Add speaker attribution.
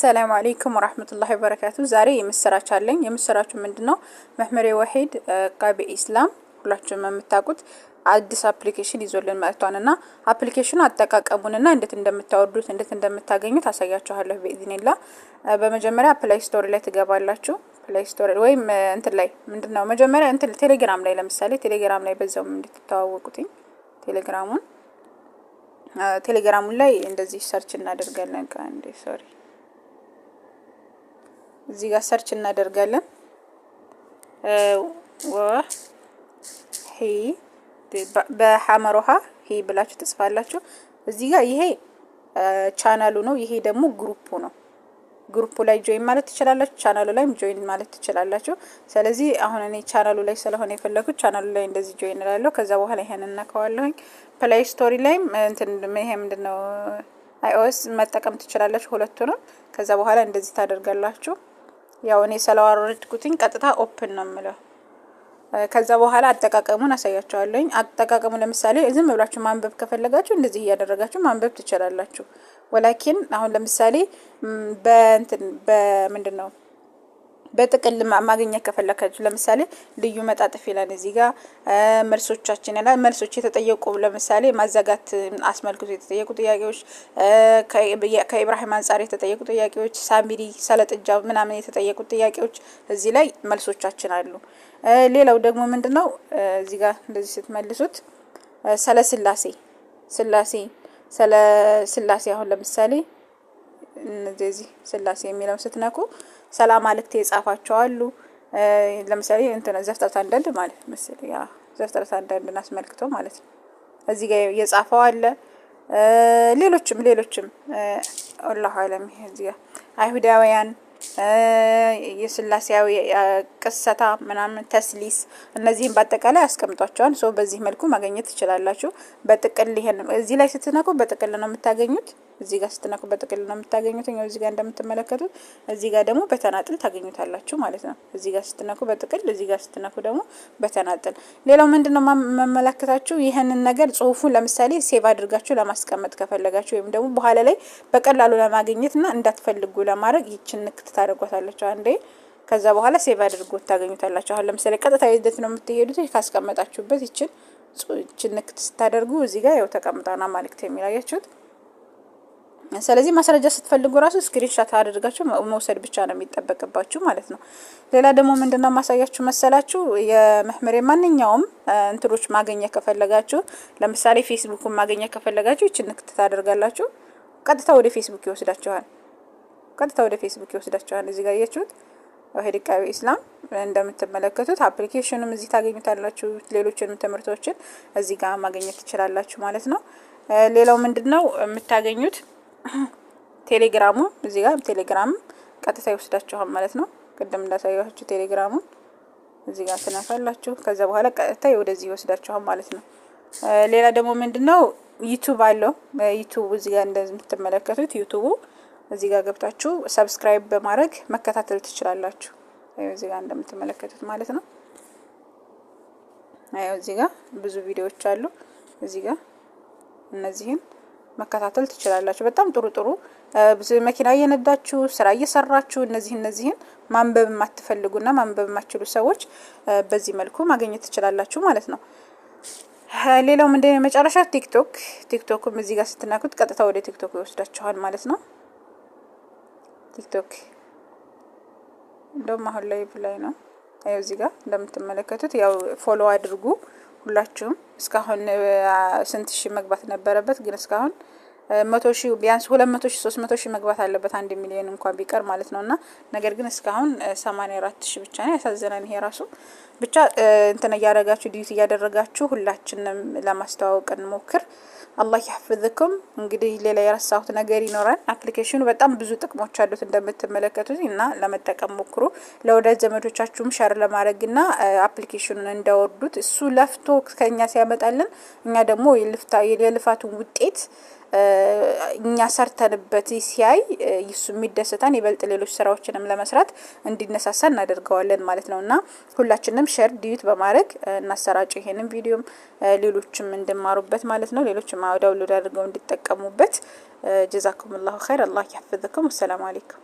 Speaker 1: السلام عليكم ورحمة الله وبركاته። ዛሬ የምስራች አለኝ። የምስራቹ ምንድነው? መምህሬ ወሂድ ቃቢ ኢስላም ሁላችሁም የምታውቁት አዲስ application ይዞልን መጥቷል እና application ኑ አጠቃቀሙንና እንዴት እንደምታወርዱት፣ እንዴት እንደምታገኙት አሳያችኋለሁ بإذن الله። በመጀመሪያ Play Store ላይ ትገባላችሁ። Play Store ወይም እንትን ላይ ምንድነው፣ መጀመሪያ እንትን ቴሌግራም ላይ፣ ለምሳሌ ቴሌግራም ላይ በዛውም እንድትተዋወቁትኝ ቴሌግራሙን ላይ እንደዚህ search እናደርጋለን። ከአንዴ sorry፣ እዚህ ጋር search እናደርጋለን። ወ ሂ በሐመሮሃ ሂ ብላችሁ ትጽፋላችሁ። እዚህ ጋር ይሄ ቻናሉ ነው። ይሄ ደግሞ group ኡ ነው። Group ኡ ላይ join ማለት ትችላላችሁ። ቻናሉ ላይም join ማለት ትችላላችሁ። ስለዚህ አሁን እኔ ቻናሉ ላይ ስለሆነ የፈለኩት ቻናሉ ላይ እንደዚህ join እላለሁ። ከዛ በኋላ ይሄን እነካዋለሁኝ። Play Store ላይም እንትን ይሄ ምንድነው iOS መጠቀም ትችላላችሁ ሁለቱንም። ከዛ በኋላ እንደዚህ ታደርጋላችሁ። ያው እኔ ስላወረድኩትኝ ቀጥታ open ነው የምለው። ከዛ በኋላ አጠቃቀሙን አሳያችኋለሁኝ። አጠቃቀሙ ለምሳሌ ዝም ብላችሁ ማንበብ ከፈለጋችሁ እንደዚህ እያደረጋችሁ ማንበብ ትችላላችሁ። ولكن አሁን ለምሳሌ በእንትን በምንድን ነው በጥቅል ማግኘት ከፈለጋችሁ፣ ለምሳሌ ልዩ መጣጥፍ ይላል እዚህ ጋር፣ መልሶቻችን ይላል። መልሶች የተጠየቁ፣ ለምሳሌ ማዘጋት አስመልክቶ የተጠየቁ ጥያቄዎች፣ ከኢብራሂም አንጻር የተጠየቁ ጥያቄዎች፣ ሳሚሪ ሰለጥጃ ምናምን የተጠየቁ ጥያቄዎች እዚህ ላይ መልሶቻችን አሉ። ሌላው ደግሞ ምንድነው፣ እዚህ ጋር እንደዚህ ስትመልሱት ስለ ስላሴ ስላሴ ስለ ስላሴ አሁን ለምሳሌ እነዚህ ስላሴ የሚለውን ስትነኩ ሰላም አልክት የጻፋቸው አሉ። ለምሳሌ እንትን ዘፍጥረት አንዳንድ ማለት መሰለኝ፣ ያ ዘፍጥረት አንዳንድን አስመልክቶ ማለት ነው። እዚህ ጋር የጻፈው አለ። ሌሎችም ሌሎችም الله أعلم። እዚህ ጋር አይሁዳውያን፣ የስላሴያዊ ቅሰታ ምናምን፣ ተስሊስ፣ እነዚህን በአጠቃላይ አስቀምጧቸዋል። So በዚህ መልኩ ማግኘት ትችላላችሁ። በጥቅል ይሄን እዚህ ላይ ስትነኩ በጥቅል ነው የምታገኙት። እዚህ ጋር ስትነኩ በጥቅል ነው የምታገኙት። እኛው እዚህ ጋር እንደምትመለከቱት እዚህ ጋር ደግሞ በተናጥል ታገኙታላችሁ ማለት ነው። እዚህ ጋር ስትነኩ በጥቅል፣ እዚህ ጋር ስትነኩ ደግሞ በተናጥል። ሌላው ምንድነው መመለከታችሁ፣ ይህንን ነገር ጽሁፉን ለምሳሌ save አድርጋችሁ ለማስቀመጥ ከፈለጋችሁ ወይም ደግሞ በኋላ ላይ በቀላሉ ለማግኘትና እንዳትፈልጉ ለማድረግ ይችን ንክት ታደርጓታላችሁ አንዴ። ከዛ በኋላ save አድርጎ ታገኙታላችሁ። አሁን ለምሳሌ ቀጥታ የት ነው የምትሄዱት? ካስቀመጣችሁበት ይችን ንክት ስታደርጉ እዚህ ጋር ያው ተቀምጣና ማልክት የሚል አያችሁት። ስለዚህ ማስረጃ ስትፈልጉ ራሱ screenshot አድርጋችሁ መውሰድ ብቻ ነው የሚጠበቅባችሁ ማለት ነው። ሌላ ደግሞ ምንድነው ማሳያችሁ መሰላችሁ፣ የመምህሬ ማንኛውም እንትኖች ማግኘት ከፈለጋችሁ፣ ለምሳሌ ፌስቡክን ማግኘት ከፈለጋችሁ ይችን ንክት ታደርጋላችሁ። ቀጥታ ወደ ፌስቡክ ይወስዳችኋል። ቀጥታ ወደ ፌስቡክ ይወስዳችኋል። እዚህ ጋር አያችሁት ወሂድ ቃቢ ኢስላም እንደምትመለከቱት application ኑም እዚህ ታገኙታላችሁ። ሌሎችንም ትምህርቶችን እዚህ ጋር ማግኘት ትችላላችሁ ማለት ነው። ሌላው ምንድነው የምታገኙት፣ ቴሌግራሙ እዚህ ጋር ቴሌግራም ቀጥታ ይወስዳችኋል ማለት ነው። ቅድም እንዳሳያችሁ ቴሌግራሙን እዚህ ጋር ትነካላችሁ። ከዛ በኋላ ቀጥታ ወደዚህ ይወስዳችኋል ማለት ነው። ሌላ ደግሞ ምንድነው ዩቱብ አለው። ዩቱብ እዚህ ጋር እንደምትመለከቱት ዩቱቡ እዚህ ጋር ገብታችሁ subscribe በማድረግ መከታተል ትችላላችሁ። እዚህ ጋር እንደምትመለከቱት ማለት ነው። አዎ እዚህ ጋር ብዙ ቪዲዮዎች አሉ። እዚህ ጋር እነዚህን መከታተል ትችላላችሁ። በጣም ጥሩ ጥሩ፣ ብዙ መኪና እየነዳችሁ፣ ስራ እየሰራችሁ እነዚህን ማንበብ የማትፈልጉና ማንበብ የማትችሉ ሰዎች በዚህ መልኩ ማግኘት ትችላላችሁ ማለት ነው። ሌላው ምንድነው የመጨረሻ ቲክቶክ። ቲክቶክም እዚህ ጋር ስትነኩት ቀጥታ ወደ ቲክቶክ ይወስዳችኋል ማለት ነው። ቲክቶክ እንደውም አሁን live ላይ ነው። ያው እዚህ ጋር እንደምትመለከቱት ያው follow አድርጉ ሁላችሁም። እስካሁን ስንት ሺህ መግባት ነበረበት፣ ግን እስካሁን 100,000፣ ቢያንስ 200,000፣ 300,000 መግባት አለበት፣ 1 ሚሊዮን እንኳን ቢቀር ማለት ነው። እና ነገር ግን እስካሁን 84,000 ብቻ ነው። ያሳዝናል። ይሄ ራሱ ብቻ እንትን እያደረጋችሁ፣ duet እያደረጋችሁ ሁላችንም ለማስተዋወቅ እንሞክር። الله يحفظكم። እንግዲህ ሌላ የረሳሁት ነገር ይኖራል። Application ኑ በጣም ብዙ ጥቅሞች አሉት እንደምትመለከቱት እና ለመጠቀም ሞክሩ። ለወዳጅ ዘመዶቻችሁም share ለማድረግና application ኑን እንዳወርዱት፣ እሱ ለፍቶ ከኛ ሲያመጣልን እኛ ደግሞ የልፋቱን ውጤት እኛ ሰርተንበት ሲያይ እሱ የሚደሰታን ይበልጥ ሌሎች ስራዎችንም ለመስራት እንዲነሳሳ እናደርገዋለን ማለት ነው። እና ሁላችንም share duet በማድረግ እናሰራጭ ይሄንን ቪዲዮም፣ ሌሎችም እንዲማሩበት ማለት ነው። ሌሎችም download አድርገው እንዲጠቀሙበት። جزاكم الله خير። الله يحفظكم። السلام عليكم።